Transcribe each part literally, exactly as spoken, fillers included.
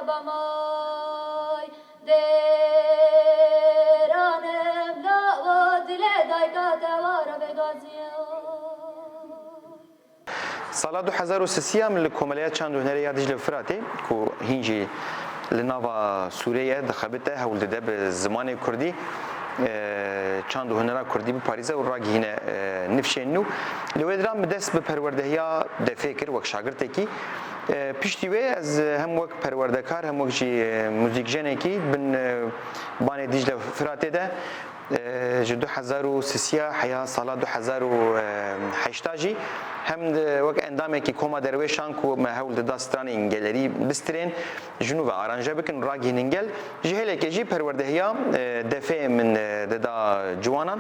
Bamay dêranim lawa dile dayka te wara vegaziya. Sala du hezar û sisiya min li Komeleya Çand û Hunerê ya Dîcle û Firatê, ku hîn jî li nava Sûrê ye, dixebite, hewl dide bi zimanê kurdî, e, çand û hunera kurdî biparîze û ragihîne, e, nifşên nû. Li wê diran min dest bi perwerdehiya defê kir wek şagirtekî. E, piştî wê ez hem wek perwerdekar hem wek jî, e, muzîkjenekî bin, e, banê Dîcle Firatê de, e, ji du hezar û sisiya heya sala du hezar û heşta jî hem de wek endamekî Koma Derwêşan ku me hewl dida stranên gelerî bistirên, ji nû ve aranje bikin, ragihînin gel. Ji hêlekê jî perwerdehiya, e, defê min, e, dida ciwanan.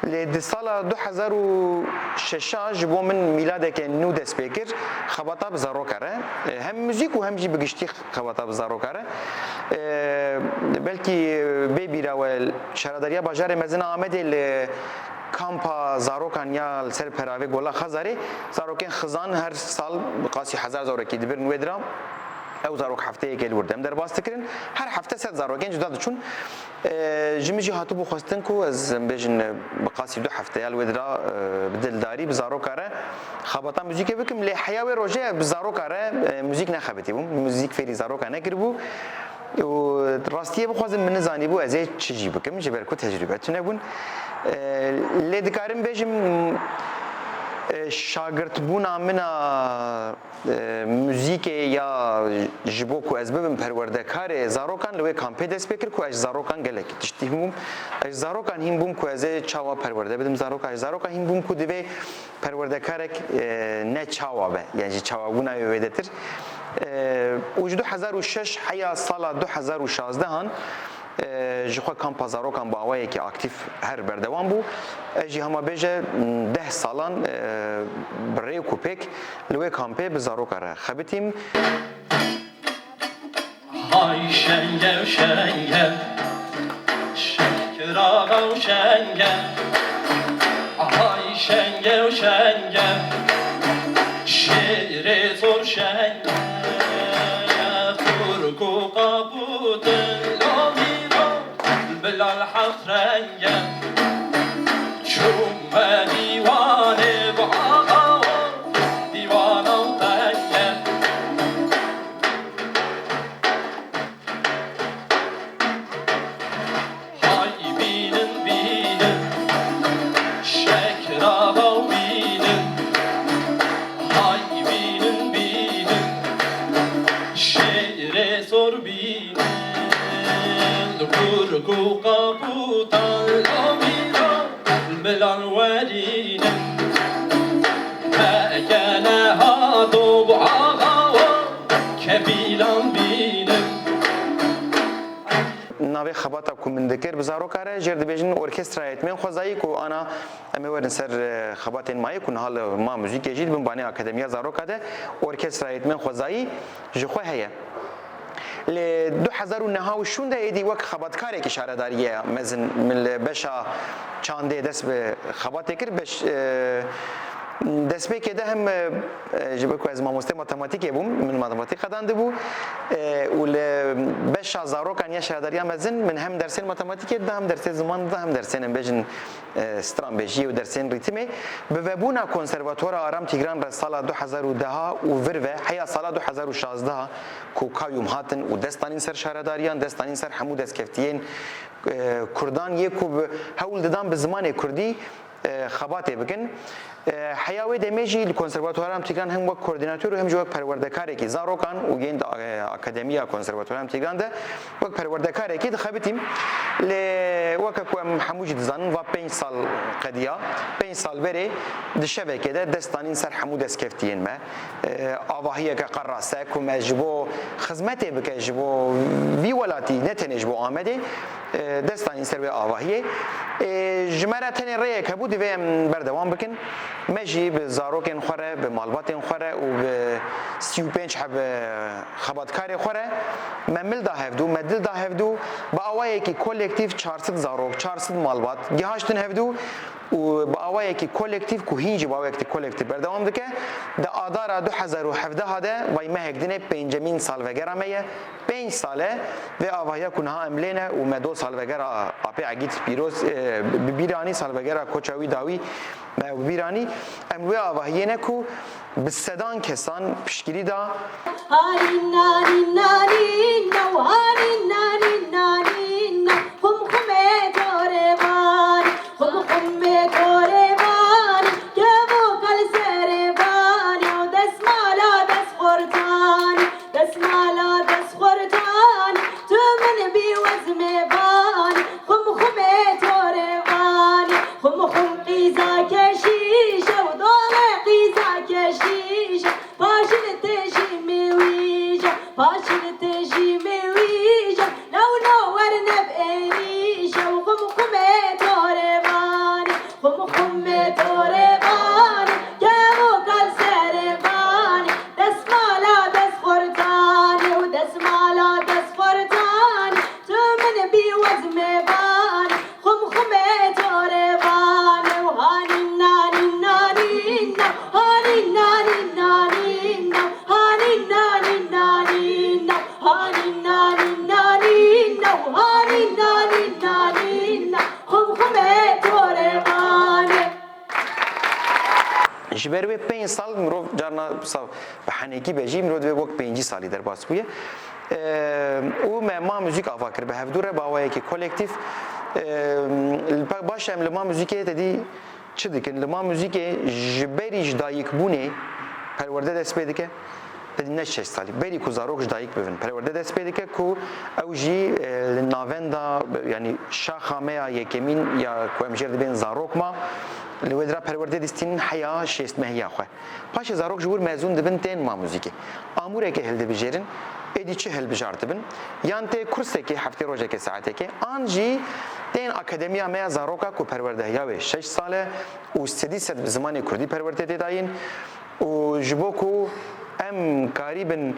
Lê di sala du hezar û şeş ji bo min mîladeke nû dest pê kir. Xebata bi zaroka re, e, hem muzîk û hem jî bi giştî xebata bi zaroka re. E, belkî bê bîra we, şaredariya bajarê mezin a Amedê li kampa zarokan ya li ser peravê Gola Xezarê, zarokên xizan her sal bi qasî hezar zarekî dibirin wê dira. Ew zarok hefteyekê li wir dem derbas dikirin. Her hefte sed zarokên cuda diçûn. E, ji min jî hatibû xwestin ku ez, em bêjin, bi qasî du hefte ya li wê dira, e, bi dildarî bi zaroka re xebata muzîkê bikim. Lê heya wê rojê bi zaroka re, e, muzîk nexebitîbûm. Muzîk fêrî zaroka nekiribû. Û rastiyê bixwazim min nizanîbû ez ê çi jî bikim, ji ber ku tecrûbe tune bûn. E, lê dikarim bêjim, e, şagirtbûna min a, e, muzîkê ya ji bo ku ez bibim perwerdekarê zarokan li wê kampê dest pê kir ku ez ji zarokan gelek tiştî hîn bûm. Ez ji zarokan hîn bûm ku ez ê çawa perwerde bidim zarokan. Ez ji zarokan hîn bûm ku divê perwerdekarek, e, ne çawa be, yani ji çawabûna wê wêdetir. E, û ji du hezar û şeş heya sala du hezar û şazdehan, e, ji xwe kampa zarokan bi awayekî aktîf her berdewam bû. Ez jî hema bêje deh salan, e, bi rêk û pêk li wê kampê bi zaroka re xebitîm. Hay şenge şenge, şekira şenge. Hay şenge şenge, şêrê zor şenge. Xurk û qabûtin lomîro, bilal heft renge. Çûme dîwanê bi ağawa, dîwana û tenge. Hay bînin, bînin, şekra baw bînin. Hay bînin, bînin, şêrê zor bînin. Kurk û qaputan lomîran milan werînin. Heke nehato bu ağawa kebîlan bînin. Navê xebata ku min dikir bi zaroka re jêr dibêjin Orkestraya Eğitmên Xwezayî, ku ana em ê werin ser, e, xebatên mayî ku niha li Ma Muzîkê jî di bin banê Akademiya Zaroka de Orkestraya Eğitmên Xwezayî ji xwe heye. Lê du hezar û neha û şûn de êdî wek xebatkarekî şaredariyê mezin min li beşa çandê dest bi xebatê kir. Beş, e, destpêkê de hem, e, e, ji ber ku ez mamostê matematîkê bûm, min matematîk qedandibû, e, û li beşa zarokan ya şaredariya mezin min hem dersên matematîkê dida, hem dersê ziman dida, hem dersên, em bêjin, e, stranbêjiyê û dersên rîtimê. Bi vebûna Konservatuwara Aram Tîgran re sala du hezar û deh û vir ve heya sala du hezar û şazdeh ku kayyûm hatin û dest danîn ser şaredariyan, dest danîn ser hemû destkeftiyên, e, kurdan yê ku bi hewl didan bi zimanê kurdî, e, xebatê bikin. E, heya wê demê jî li Konservatuwara Aram Tîgran hem wek koordînator û hem jî wek perwerdekarekî zarokan û yên di, e, Akademiya Konservatuwara Aram Tîgran de wek perwerdekarekî dixebitîm. Lê weke ku em hemû jî dizanin, va pênc sal qediya, pênc sal berê di şevekê de dest danîn ser hemû destkeftiyên me. E, avahiyeke qerase ku me ji bo xizmetê bike, ji bo vî welatî, ne tenê ji bo Amedê, e, dest danîn ser wê avahiyê. E, ji me re tenê rêyek hebû, divê em berdewam bikin. Me jî bi zarokên xwe re, bi malbatên xwe re û bi sî û pênc heb xebatkarê xwe re me mil da hevdû, me dil da hevdû. Bi awayekî kolektîf çar sed zarok, çar sed malbat gihaştin hevdû û bi awayekî kolektîf, ku hîn jî bi awayekî kolektîf berdewam dike, di Adara du hezar û hevdeh de vay mehek dinê pêncemîn salvegera me ye. Pênc sal e vê avahiya ku niha em lê ne û me do salvegera Apê Egîd pîroz, e, bi bîr anî, salvegera koça wî dawî me bi bîr anî. Em wê avahiyê ne ku bi sedan kesan piştgirî da. Hanî nanî nanî new, hanî nanî nanî new, xum xumê torê vanî, xum xumê torê vanî, kevo kal serê vanî, ew desmala destxortanî, desmala destxortanî, tu min bî wezmê vanî, xum xumê torê vanî, xum xum qîza keşîş, ew dolê qîza keşîş. Paşil tejî mewîja, paşil tejî mewîja, lewno werne bi êrîja, xum xumê torê vanî, xum xumê torê vanî, kevo kal serê vanî, desmala destxortanî û desmala destxortanî, tu min bî wezmê vanî, xum xumê torê vanî û hanî nanî nanî new, hanî nanî nanî new, hanî nanî nanî new, hanî nanî nanî new, hanî nanî nanî new, xum xumê torê vanî. Ji ber wê pênc sal mirov carna wisa bi henekî be jî mirov divê wek pêncî salî derbas bûye. Eee, û me Ma Muzîk ava kir bi hevdû re bi awayekî kolektîf. Eee, li pe-, baş e, em li Ma Muzîkê te dî çi dikin? Li Ma Muzîkê ji berî ji dayikbûnê perwerde dest pê dike. Te dî ne şeş salî. Berî ku zarok ji dayik bibin, perwerde dest pê dike ku ew jî, e, li navenda, yanî şaxa me ya yekemîn ya ku em jêr dibên zarok ma, li wê dira perwerde dîstînin heya şêst mehiya xwe. Paşê zarok ji wir mezûn dibin tên Ma Muzîkê. Amûreke hildibijêrin, êdî çi hilbijartibin? Yan tê kursekê heftê rojekê saetekê, an jî tên akademiya me ya zaroka ku perwerdehiya wê şeş sal e û sedî sed bi zimanê kurdî perwerde tê dayîn. Û ji bo ku em karîbin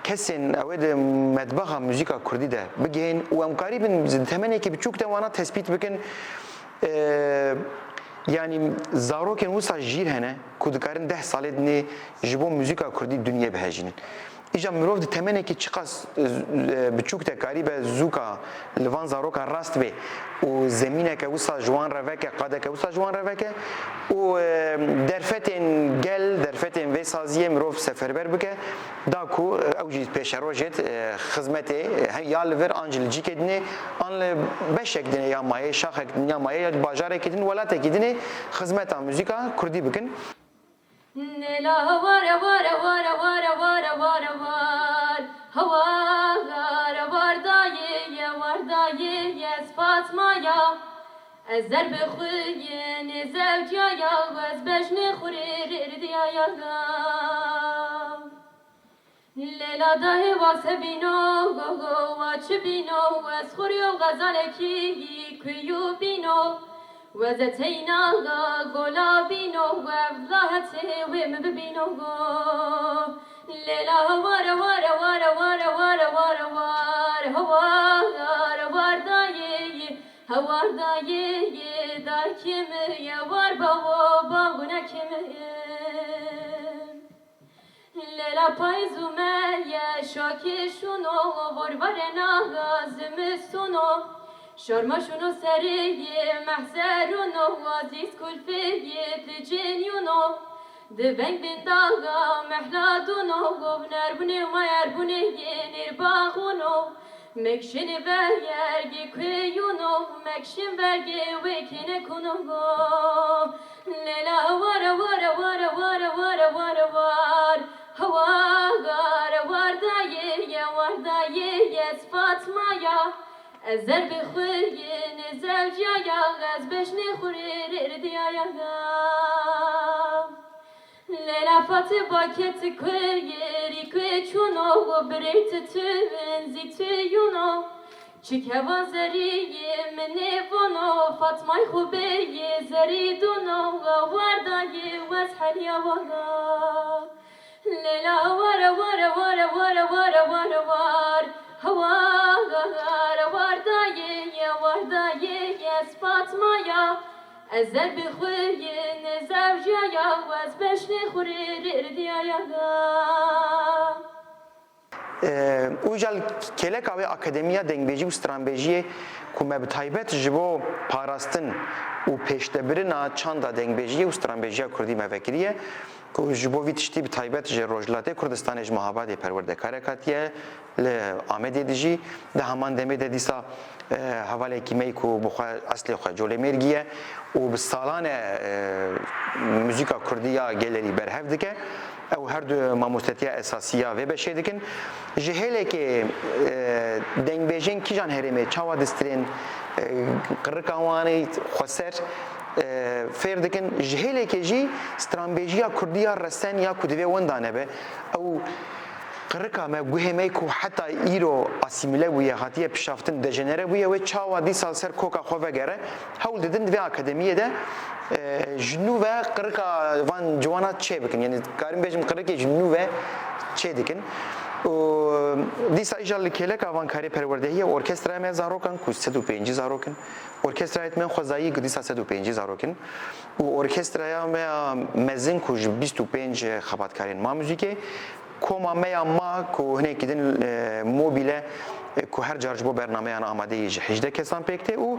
kesên ew ê di medbexa muzîka kurdî de bigihên û em karîbin di temenekî biçûk de wana tespît bikin, e, yanî zarokên wisa jîr hene ku dikarin deh salê dinê ji bo muzîka kurdî dinyê bihejînin. Îja mirov di temenekî çiqas, e, biçûk de karîbe zûka li van zarokan rast bê û zemîneke wisa ji wan re veke, qadeke wisa ji wan re veke û, e, derfetên gel, derfetên vê saziyê mirov seferber bike, da ku, e, ew jî pêşerojêt, e, xizmetê, e, ya li vir an jî li cîkê dinê, an li beşek dinê ya mayê, şaxek din ya mayê, ya bajarekî din, welatekî dinê xizmeta muzîka kurdî bikin. Nêla hawar, hawar, hawar, hawar, hawar, hawar. Hawar, hawar dayê ye, hawar dayê ye, ez Fatma ya. Ez zer bi xwe yê nêzewciya ya, ez bejnê xwe rê, rê, rê diya ya. Lêla dahê wa se bîno, go, go, wa çi bîno, ez xurî û xezalekî yî kuyû bîno, we ze teyna ga gola bîno, we vila hetê wê min bibîno go. Lêla hawar, hawar, hawar, hawar, hawar, hawar, hawar, hawar dayê yê, hawar dayê yê, dayikê min ye, war bawo, bawo nekê min. Lêla payîz û me ye şakê şûno, vorvarê naga zimistûno. Şarma şûno serê yê mehzerûno, azîz kulfê yê dicênîno. Di veng bin daga mehla dûno, govner bûnê mayar bûnê yê nêrbaxûno. Mekşin vergê kuyûno, mekşin vergê wê kêne kuno. Lêla hawar, hawar, hawar, hawar, hawar, hawar, hawar. Hawar, hawar dayê ye, hawar dayê ye, ez Fatma ya. Ez zer bi xwe yê nêzewciya ya, ez bejnê xwe rê, rê, rê diya ya. Lêla Fatê bakê ti ku yê rî ku yê çûno, û birê ti tu in zî tu yûno. Çi keva zerî yê min ê vono, Fatmay xwe bê yê zerî dûno, war dayê wez heliya waga. Lêla hawar, hawar, hawar, hawar, hawar, hawar, hawar, hawar dayê ye, hawar dayê ye, ez Fatma ya. Ez zer bi xwe yê nêzewciya ya, ez beşnê xwe rê, rê, rê diya ya. E, û îcar li kêleka wê Akademiya Dengbêjî û Stranbêjiyê ku me bi taybet ji bo parastin û pêşdebirina çanda dengbêjiyê û stranbêjiya kurdî me vekiriye, ku ji bo vî tiştî bi taybet ji Rojhilatê Kurdistanê ji Mahabadê perwerdekare hatiye, li Amedê dijî. Di heman demê de dîsa, e, hevalekî me yî ku bi xwe eslê xwe Colemêrgî ye û bi salan e, e, muzîka kurdî ya gelerî berhev dike. Ew her du mamostetiya esasî ya vê beşê dikin. Ji hêlekê, e, dengbêjên kîjan herêmê çawa distirên, e, qirika wan ê xweser, e, fêr dikin. Ji hêlekê jî stranbêjiya kurdî ya resen ya ku divê wenda nebe, ew qirika me, guhê me ku heta îro asîmîle bûye, hatiye pişaftin, dejenere bûye, wê çawa dîsa li ser koka xwe vegere? Hewl didin di vê akademiyê de, e, ji nû ve qirika van ciwana çê bikin. Yanî karim bêjim qirikê ji nû ve çê dikin. Û dîsa îcar li kêleka van karê perwerdehiyê orkestraya me ya zarokan ku sed û pêncî zarok in. Orkestrayê me xwezayî ku dîsa sed û pêncî zarok in. Û orkestraya me ya mezin ku ji bîst û pênc xebatkarên ma muzîkê, koma me ya ma ku hinekî din, e, mobîle, e, ku her car ji bo bernameyan amade yî ji hejdeh kesan pêk tê û,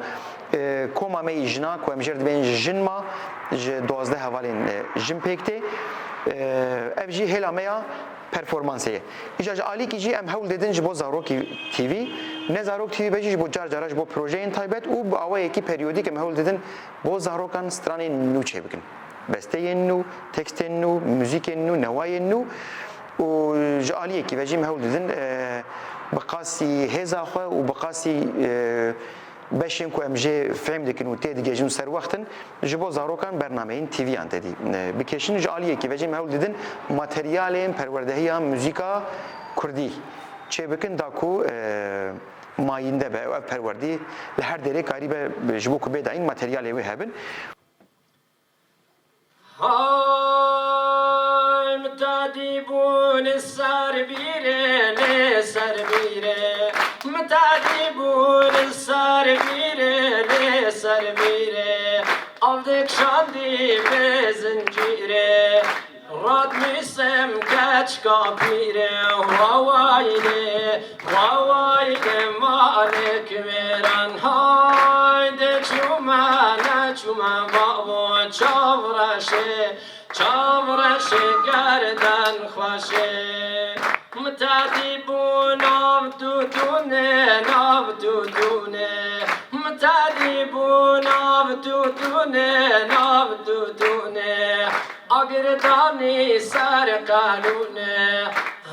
e, koma me yî jina ku em jêr dibên jin ma ji duwazdeh hevalên, e, jin pêk tê. E, ev jî hêla me ya performansê ye. Îcar ji alîkî jî em hewl didin ji bo Zarokî T V, ne Zarok T V be jî ji bo car cara ji bo projeyên taybet û bi awayekî periyodîk em hewl didin bo zarokan stranên nû çêbikin. Besteyên nû, tekstên nû, muzîkên nû, newayên nû û ji aliyekî ve jî em hewl didin, e, bi qasî hêza xwe û bi qasî, e, beşên ku em jê fêm dikin û tê digihîjin û serwext in, ji bo zarokan bernameyên T V'yan tedî, e, bikêşin. Ji aliyekî ve jî em hewl didin materyalên perwerdehiya muzîka kurdî çêbikin, da ku, e, mayînde be, ew ev perwerdî li her derê karîbe ji bo ku bê dayîn materyalê wê hebin. Hay mitadî bûn ser bîrê, lê ser bîrê. Mitadî bûn ser bîrê, lê ser bîrê. Av dikşandî bi zincîrê. Radmîsim keçka pîrê, wawaylê, wawaylê malik mêran. Haydi çûme, neçûme bavo çavreşê, çavreşê gerden xweşê. Mitadî bû nav dûdûnê, nav dûdûnê. Mitadî bû nav dûdûnê, nav dûdûnê. Agirdanî ser qelûnê,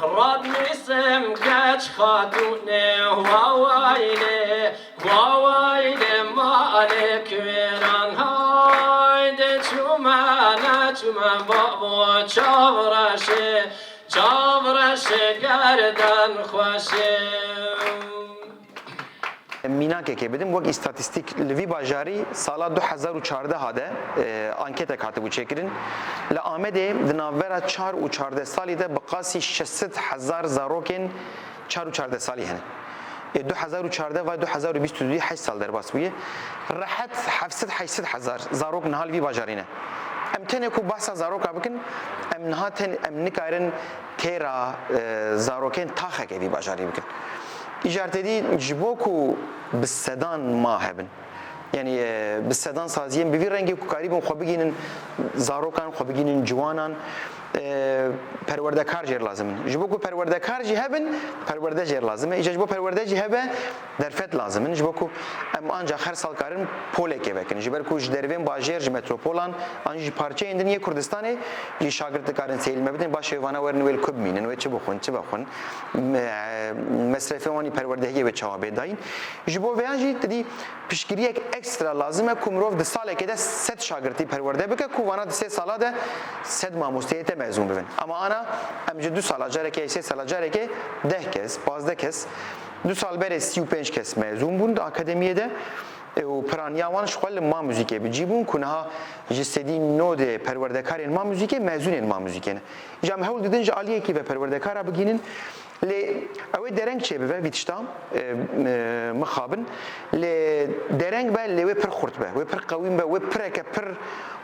radmîsim keç xatûnê, wawaylê, wawaylê malê kuêran. Haydi çûme, neçûme bavo çavreşê, çavreşê gerden xweşê. Mînakekê bidim, wek îstatîstîk, li vî bajarî sala du hezar û çardeh de, e, anketek hatibû çêkirin. Li Amedê di navbera çar û çardeh salî de bi qasî şeş sed hezar zarokên çar û çardeh salî hene. Ê du hezar û çardeh va du hezar û bîst û du heşt sal derbas bûye. Rehet heft sed heşt sed hezar zarok niha li vî bajarî ne. Em tenê ku behsa zaroka bikin, em niha ten, em nikarin têra, e, zarokên taxeke vî bajarî bikin. Îcar tedî ji bo ku bi sedan ma hebin. Yanî, e, bi sedan saziyên bi vî rengî ku karîbin xwe bigînin zarokan, xwe bigînin ciwanan, e, perwerdekar jêr lazim in. Ji bo ku perwerdekar jî hebin, perwerde jêr lazim e. Îcar ji bo perwerde jî hebe, derfet lazim in. Ji bo ku em ancaq her sal karin polekê vekin. Ji ber ku ji dervên bajêr, ji metropolan, an jî ji parçeyên din yê Kurdistanê jî şagirt dikarin seyl me bidin. Baş ê vana werin wê li ku bimînin, wê çi bixwin, çi vexwin. Me-, mesrefê wan ê perwerdehiyê wê çawa bê dayîn. Ji bo vêya jî tedî piştgiriyek ekstra lazim e ku mirov di salekê de sed şagirtî perwerde bike ku vana di sê sala de sed mamosteyê te mezûn bibin. Ama ana em ji du sala carekê, sê sala carekê deh kes, pazdeh kes, du sal berê sî û pênc kes mezûn bûn di akademiyê de. E, û piraniya wan ji xwe li ma muzîkê bi cî bûn ku niha ji sedî nodê perwerdekarên ma muzîkê mezûnên ma muzîkê ne. Îcar em hewl didin ji aliyekî ve perwerdekara bigînin. Lê ew ê dereng çêbibe vî tişta, e, e, mixabin. Lê dereng be, lê wê pir xurt be, wê pir qewîn be, wê pireke pir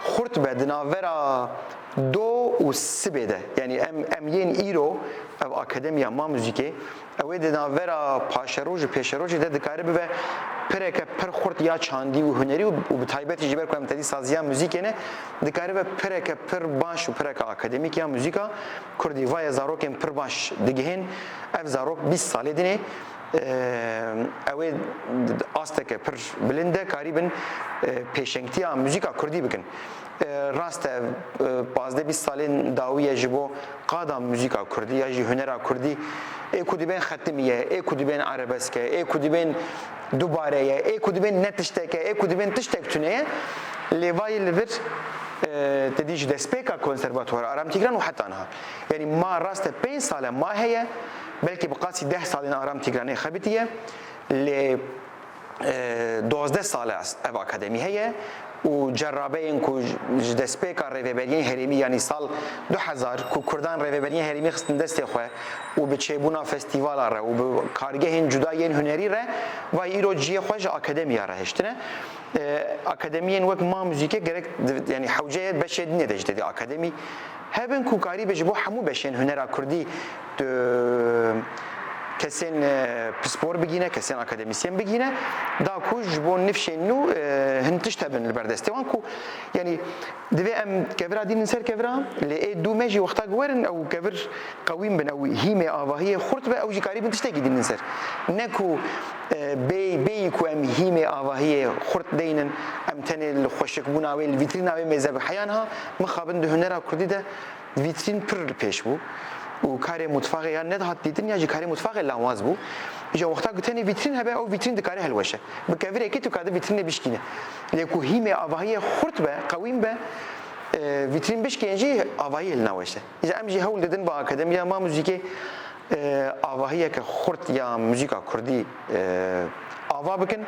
xurt be di navbera do û sibê de. Yanî em, em yên îro, ev Akademiya Ma Muzîkê, ew ê di navbera paşeroj û pêşerojê de dikare bibe pireke pir xurt ya çandî û hunerî û, û bi taybetî ji ber ku em tevî saziya muzîkê ne, dikare bibe pireke pir baş û pireke akademîk ya muzîka kurdî. Vaye zarokên pir baş digihên, ev zarok bîst salê dinê, e, ew ê asteke pir bilind de karîbin, e, pêşengtiya muzîka kurdî bikin. E, rast e, e, pazdeh bîst salên dawî ye ji bo qada muzîka kurdî ya jî hunera kurdî, ê ku dibên xetimî ye, ê ku dibên erebesk e, ê ku dibên dubare ye, ê ku dibên ne tiştek e, ê ku dibên tiştek tune ye, lê vayî li vir, e, te dî ji destpêka konservatuwara Aram Tîgran û heta niha. Yanî ma rast e pênc sal e ma heye, belkî bi qasî deh salên Aram Tîgranê xebitiye, lê e, dozdeh sal e ev akademî heye û cerabeyên ku ji, ji destpêka rêveberiyên herêmî, yanî sal du hezar, ku kurdan rêveberiyên herêmî xistin destê xwe û bi çêbûna festîvala re û bi kargehên cuda yên hunerî re, vay îro cihê xwe ji akademiya re hiştine. E, akademiyên wek Ma Muzîkê gerek di, yanî hewceye beşê dinê de ji tevî akademî hebin ku karîbe ji bo hemû beşên hunera kurdî tu kesên, e, pispor bigîne, kesên akademîsyen bigîne, da ku ji bo nifşên nû, e, hin tişt hebin li ber destê wan ku, yanî divê em kevira dînin ser kevira, lê ê dû me jî wexta ku werin ew kevir qewîn bin, ew hîmê avahiyê xurt be, ew jî karîbin tiştekî dînin ser. Ne ku, e, bêyî, bêyî ku em hîmê avahiyê xurt deynin, em tenê li xweşikbûna wê, li vîtrîna wê mêze bin. Heya niha mixabin di hunera kurdî de vîtrîn pir li pêş bû û karê mutfaxê ya nedihat dîtin ya jî karê mutfaxê lawaz bû. Îja wexta ku tenê vîtrîn hebe, ew vîtrîn dikare hilweşe. Bi kevirekî tu kadî vîtrînê bişkîne. Lê ku hîmê avahiyê xurt be, qewîn be, e, vîtrîn bişkên jî avahî hilnaweşe. Îja em jî hewl didin bi Akademiya Ma Muzîkê e, avahiyeke xurt ya muzîka kurdî, e, ava bikin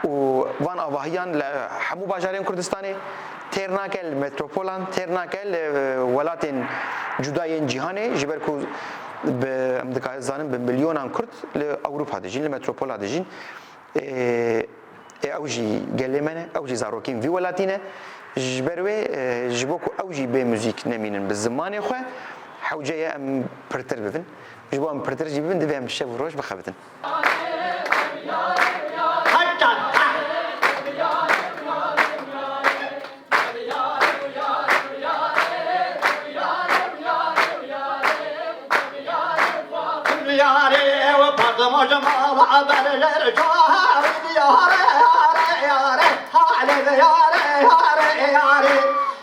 û van avahiyan li hemû bajarên Kurdistanê têr nake, li metropolan têr nake, li, e, welatên cuda yên cîhanê, ji ber ku bi, em dikarin zanin bi milyonan Kurd li Ewropa dijîn, li metropola dijîn. Ê, ê, ew jî gelê me ne, ew jî zarokên vî welatî ne. Ji ber wê, e, ji bo ku ew jî bê muzîk nemînin bi zimanê xwe, hewce ye em pirtir bibin. Ji bo em pirtir jî bibin, divê em şev û roj bixebitin. Yare, we Fatma Cemal, haber ver, çavi diyare, yare, yare, hale de yare, yare, yare.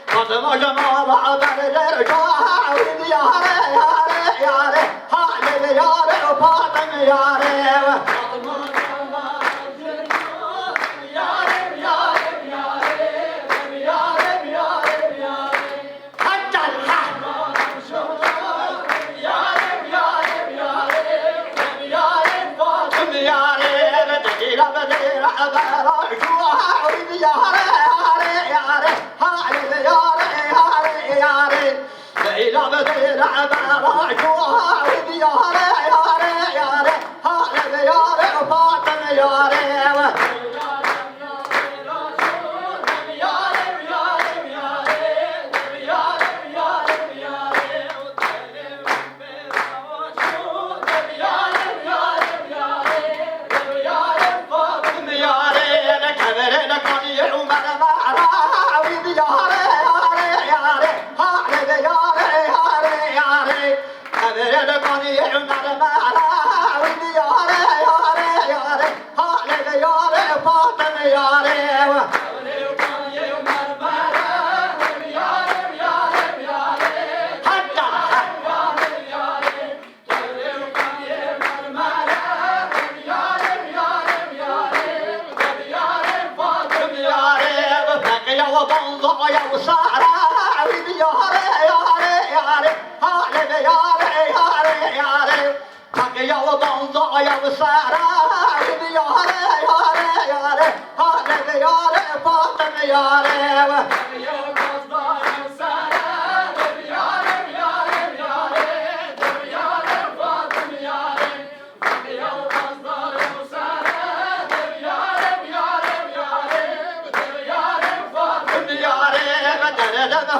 Fatma Cemal, haber ver, çavi diyare, yare, yare, hale de yare, Fatma yare.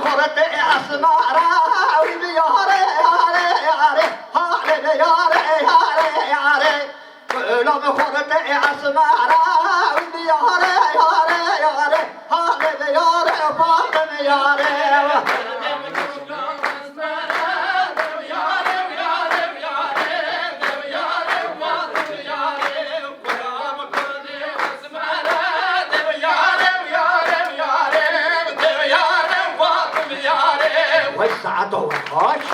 Xortê esmara, wî bi yare, yare, yare, hale bi yare, yare, yare. Kula bi xortê esmara, wî bi yare, yare, yare, hale bi yare, Fatim yare. Wey saeto we xweş.